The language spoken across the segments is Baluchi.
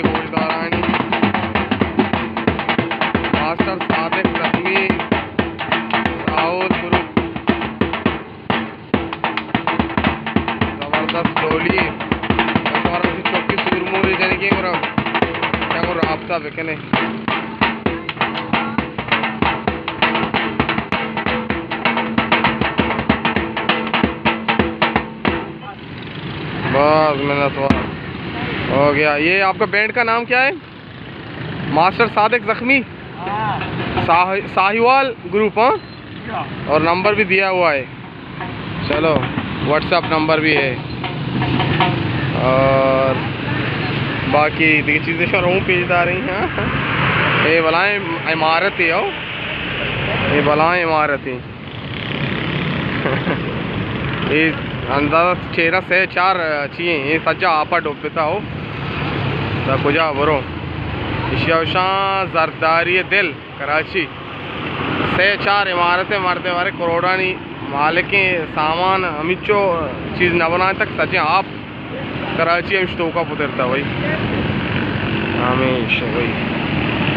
گوشدارانی ماسٹر صادق زخمی، ساؤتھ گروپ، زبردست ڈولی، شمارا چکی سورموری جنگی گرا، چگو رابطہ بکنے۔ بس منت وار۔ ہو گیا۔ یہ آپ کا بینڈ کا نام کیا ہے؟ ماسٹر صادق زخمی؟ ہاں۔ ساہ-، ساہیوال گروپ، ہاں؟ اور نمبر بھی دیا ہوا ہے۔ چلو، واٹس ایپ نمبر بھی ہے۔ اور باقی دیگه چیزیں شما رو پیش داریں، ہاں؟ اے بلائیں عمارت ہے، ہو؟ اے بلائیں عمارت ہے۔ اے اندازہ چیرا سے چار چیئیں، اے سجا آپا ڈوبتا ہو۔ تا کجا برو؟ ایشی اوشان زرداری دل، کراچی۔ سے چار عمارتیں مردے بارے کروڑانی مالکیں، سامان ہمینچو چیز نہ بنائیں تک سجیں آپ کراچی ہمش توکا پترتا بھائی۔ ہمیش بھائی۔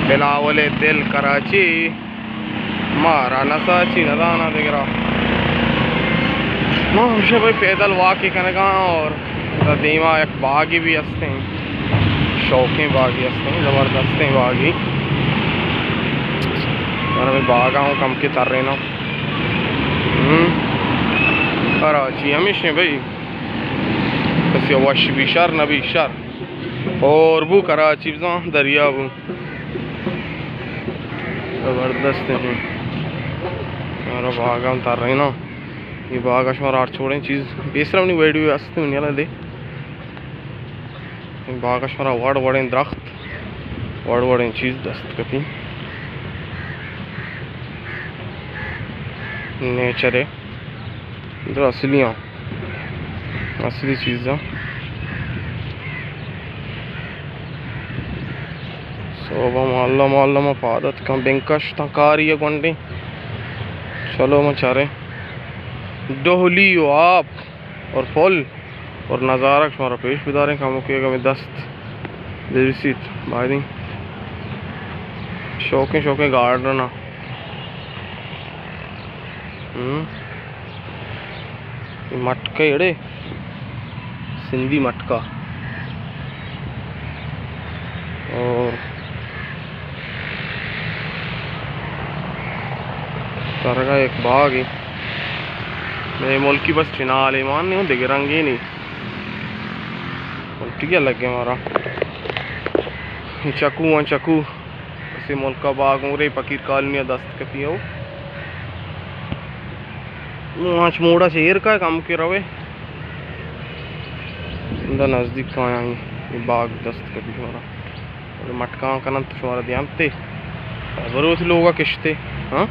بلاول دل کراچی۔ مارا نسا چی ندانا دگرا۔ ما ہمشہ بھائی پیدل واک کنگا اور دیما یک باغی بھی ہستیں، شوقیں باغی ہستیں، زبردستیں باغی۔ من ہمیں باغا ہوں کم کے تر رہنا۔ ہم۔ کراچی ہمیشہ بھائی۔ بس یہ وش بھی شر نہ بھی شر۔ اور بو کراچی بزاں دریا بو۔ زبردست ہیں۔ ہمارا باغ ہم تر رہے نا۔ یہ باغ شمارا آر چھوڑیں چیز۔ پیسر منی ویڈیو است منی یلا دے۔ یہ باغ شمارا وڑ وڑیں درخت، وڑ وڑیں چیز دست کپی۔ نیچر ہے۔ ادھر اصلیاں۔ اصلی چیزاں۔ سوبا ماللہ ماللہ ما پاد اتکاں، بنکش تاں کاری ء گونڈیں۔ چلو ما چاریں ڈولی و آپ اور پل اور نظارہ شمارا پیش بداریں، کموکے اگہ میں دست بریسیت بایدیں شوقیں شوقیں گارڈن ء۔ ہم۔ یہ مٹکے اڑے سندھی مٹکا۔ اور ترگا ایک باغ ہے۔ میں ملکی بس چنال ایمان نہیں ہوں، دگہ رنگی نہیں۔ الٹی کیا لگے ہمارا۔ یہ چکو ہیں، چکو۔ اسے ملکا باغ ہوں رے، پکیر کالونی دست کپی ہو۔ مانچ موڑا سے ایر کا کم کے روے۔ اندا نزدیک آیا ہی، یہ باغ دست کپی شمارا۔ اور مٹکاں کنن تو شمارا دیانتے۔ بروت لوگا کشتے، ہاں؟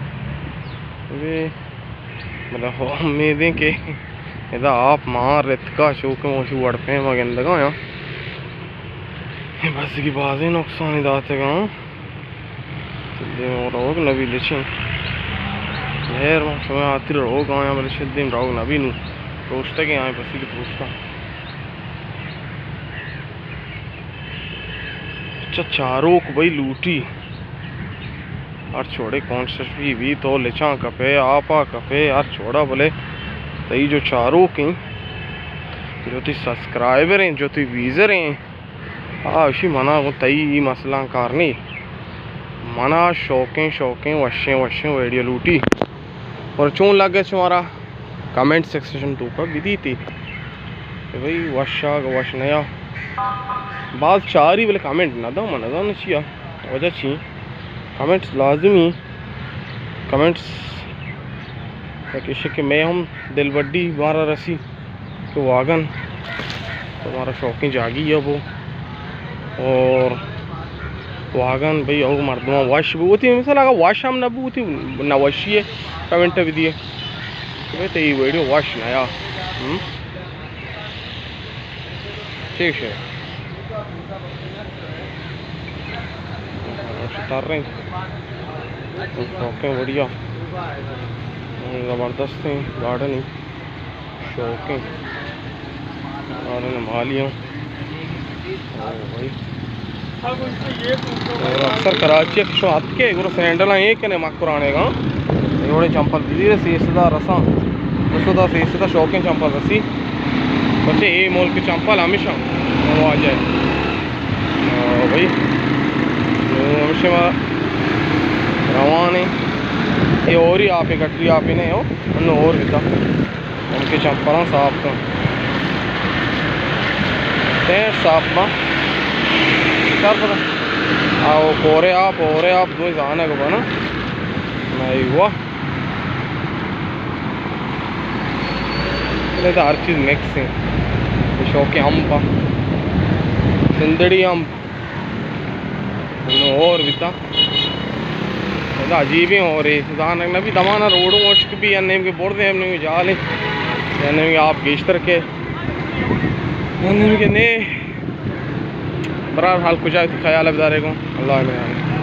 بے، بلے ہو امیدیں کہ ادا آپ مان رتکا چوکہ موشی وڑ پیما گندگا یا۔ بس کی بازیں نقصانی داتگا۔ دیم روگ نبی لچیں۔ ہیر ما شما آتیر روگ آیا بلے شد دیم روگ نبی نو۔ پروشتگیں آئیں پسی کہ پروشتا۔ چہ چاروک بئی لوٹی۔ ہر چوڑے کانسرٹ بی بی تو لچاں کپے، آپا کپے، ہر چوڑا بلے تئی جو چاروک ہیں، جو تئی سبسکرائبر ہیں، جو تئی ویزر ہیں، آ، اشی منا گوں تئی ای مسئلہ کار نہیں۔ منا شوقیں، شوقیں، وشیں، وشیں ویڈیو لوٹی۔ اور چون لگے شمارا کمنٹ سیکشن توکا بدیتی کہ بھئی وشا کہ وش نیا۔ باز چاری بلے کمنٹ نہ دو، من نزانو چیا۔ وجہ چی؟ کمنٹس لازمی۔ کمنٹس یک ایشی کہ میں ہم دل بڈی مارا رسی۔ کہ واگن تو مارا شوقیں جاگی یا بو۔ اور واگن بھئی او مردمان وش بو۔ وتی مثال اگر وش ہم نہ بو، وتی نہ وشی ہے، کمنٹ بھی دیے کہ بھئی تئی ویڈیو وش نہ یا۔ ہم؟ ٹھیک ہے۔ تر رہے ہیں۔ شوقیں بڑھیا۔ زبردست ہیں گارڈن ہی۔ شوقیں۔ گارڈن مالیاں۔ او بھائی۔ اور اکثر کراچی ءَ کہ شما اتکے، گڑا سینڈل ایں کنے مکران ءَ گا۔ اے وڑیں چمپل بزیر، سے سد ءَ رساں۔ دو سد ءَ سے سد ءَ شوقیں چمپل رسی۔ پچے اے ملک چمپل ہمیشہ واجہ ہے۔ آ، بھائی، تو ہمیشہ ما روان ہیں۔ اے اوری آپ ہے، گٹری آپ ہی نہیں ہو، انو اور بیتا۔ ہم کہ چمپلاں صاف کن۔ پینٹ صاف باں۔ کار پتہ۔ آ، او کورے آپ، اورے آپ، دوئیں زانگ بنا۔ نہیں ہوا۔ ہر چیز مکس ہیں۔ شوقیں امب باں۔ سندڑی امب۔ انو اور بیتا۔ ادا عجیبیں اورے، زانگ نہ بی دمانا روڈوں اشک بی، یا نیم کے برد ہیں، نیم جال ہیں، یا نیم کے آپ گیشتر کے، یا نیم کے نے۔ برار حال کجا تھی خیال اب دارے کو، اللہ میان۔